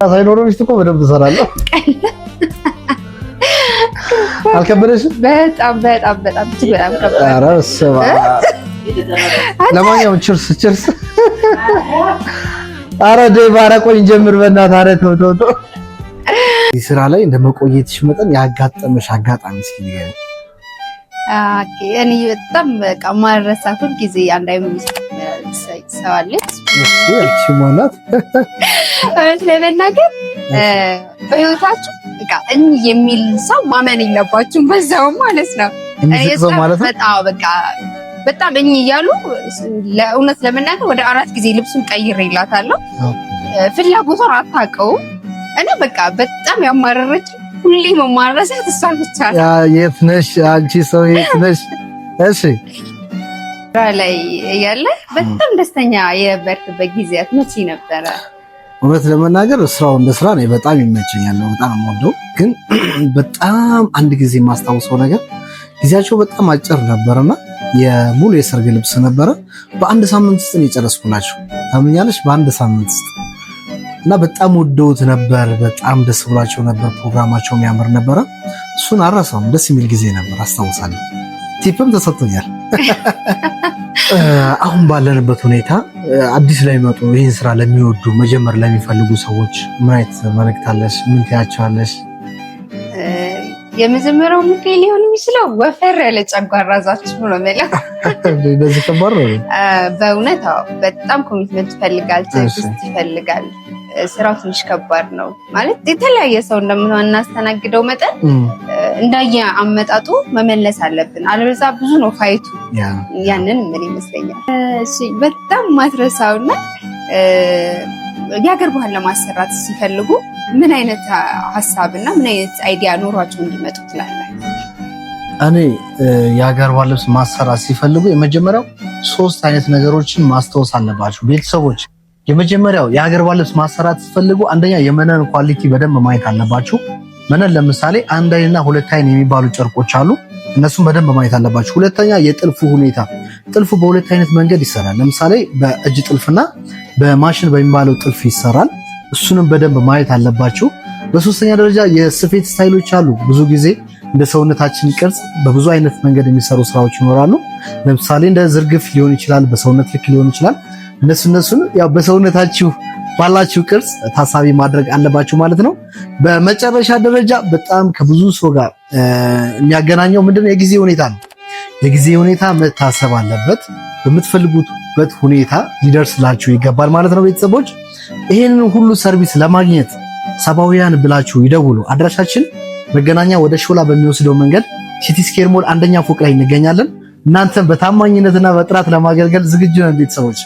ሳይኖረው ሚስት እኮ በደንብ እሰራለሁ። አልከበደሽም? በጣም በጣም በጣም እጅግ በጣም ከባድ። ኧረ በስመ አብ። ለማንኛውም cheers cheers። ኧረ ዴቭ፣ ኧረ ቆይ እንጀምር በእናትህ። ኧረ ተው ተው ተው። እዚህ ስራ ላይ እንደ መቆየትሽ መጠን ያጋጠመሽ አጋጣሚ እስኪ ንገሪኝ። Okay፣ እኔ በጣም በቃ ማረሳት ሁል ጊዜ አንድ አይነት ሰው አለች። እሺ፣ እቺ ማናት? እውነት ለመናገር በህይወታችሁ በቃ እኚህ የሚል ሰው ማመን የለባችሁም። በዛውም ማለት ነው። የሚስቅ ሰው ማለት ነው። በጣም በቃ በጣም እኚህ እያሉ ለእውነት ለመናገር ወደ 4 ጊዜ ልብሱን ቀይሬላታለሁ። ፍላጎቷን አታውቀውም እና በቃ በጣም ያማረረች ሁሌ መማረሳት እሷን ብቻ ነው። ያ የት ነሽ አንቺ ሰው የት ነሽ? እሺ። ስራ ላይ እያለ በጣም ደስተኛ የነበርክበት ጊዜያት መቼ ነበረ? እውነት ለመናገር ስራው እንደ ስራ ነው በጣም ይመቸኛል፣ በጣም የምወደው። ግን በጣም አንድ ጊዜ የማስታውሰው ነገር ጊዜያቸው በጣም አጭር ነበርና የሙሉ የሰርግ ልብስ ነበረ። በአንድ ሳምንት ውስጥ ነው የጨረስኩላቸው። ታምኛለሽ? በአንድ ሳምንት ውስጥ። እና በጣም ወደውት ነበር። በጣም ደስ ብሏቸው ነበር። ፕሮግራማቸው የሚያምር ነበረ። እሱን አልረሳውም። ደስ የሚል ጊዜ ነበር፣ አስታውሳለሁ። Tip ም ተሰጥቶኛል። አሁን ባለንበት ሁኔታ አዲስ ላይ መጡ ይህን ስራ ለሚወዱ መጀመር ለሚፈልጉ ሰዎች ምን አይነት መልእክት አለሽ? ምን ትያቸዋለሽ? የመጀመሪያው ምክሬ ሊሆን የሚችለው ወፈር ያለ ጨጓራ ይዛችሁ ነው የምለው። በዚህ ከባድ ነው። በእውነት አዎ፣ በጣም commitment ይፈልጋል፣ ትዕግስት ይፈልጋል። ስራው ትንሽ ከባድ ነው ማለት የተለያየ ሰው እንደምናስተናግደው መጠን እንዳየ አመጣጡ መመለስ አለብን። አለበለዚያ ብዙ ነው fight ኡ። ያንን ምን ይመስለኛል። እሺ፣ በጣም ማትረሳውና የሀገር ባህል ለማሰራት ሲፈልጉ ምን አይነት ሀሳብና ምን አይነት idea ኖሯቸው እንዲመጡ ትላለህ? እኔ የሀገር ባህል ልብስ ማሰራት ሲፈልጉ የመጀመሪያው 3 አይነት ነገሮችን ማስታወስ አለባቸው ቤተሰቦች። የመጀመሪያው የሀገር ባህል ልብስ ማሰራት ሲፈልጉ አንደኛ የመነን quality በደንብ ማየት አለባቸው። መነን ለምሳሌ አንድ አይንና ሁለት አይን የሚባሉ ጨርቆች አሉ። እነሱን በደንብ ማየት አለባቸው። ሁለተኛ የጥልፉ ሁኔታ፣ ጥልፉ በሁለት አይነት መንገድ ይሰራል። ለምሳሌ በእጅ ጥልፍና በማሽን በሚባለው ጥልፍ ይሰራል። እሱንም በደንብ ማየት አለባቸው። በሶስተኛ ደረጃ የስፌት style ኦች አሉ። ብዙ ጊዜ እንደ ሰውነታችን ቅርጽ በብዙ አይነት መንገድ የሚሰሩ ስራዎች ይኖራሉ። ለምሳሌ እንደ ዝርግፍ ሊሆን ይችላል፣ በሰውነት ልክ ሊሆን ይችላል። እነሱን ያው በሰውነታችሁ ባላችሁ ቅርጽ ታሳቢ ማድረግ አለባችሁ ማለት ነው። በመጨረሻ ደረጃ በጣም ከብዙ ሰው ጋር የሚያገናኘው ምንድነው? የጊዜ ሁኔታ ነው። የጊዜ ሁኔታ መታሰብ አለበት። በምትፈልጉበት ሁኔታ ሊደርስላችሁ ይገባል ማለት ነው። ቤተሰቦች ይሄንን ሁሉ service ለማግኘት ሳባውያን ብላችሁ ይደውሉ። አድራሻችን መገናኛ ወደ ሾላ በሚወስደው መንገድ ሲቲ ስኩዌር ሞል አንደኛ ፎቅ ላይ እንገኛለን። እናንተም በታማኝነትና በጥራት ለማገልገል ዝግጁ ነን ቤተሰቦች።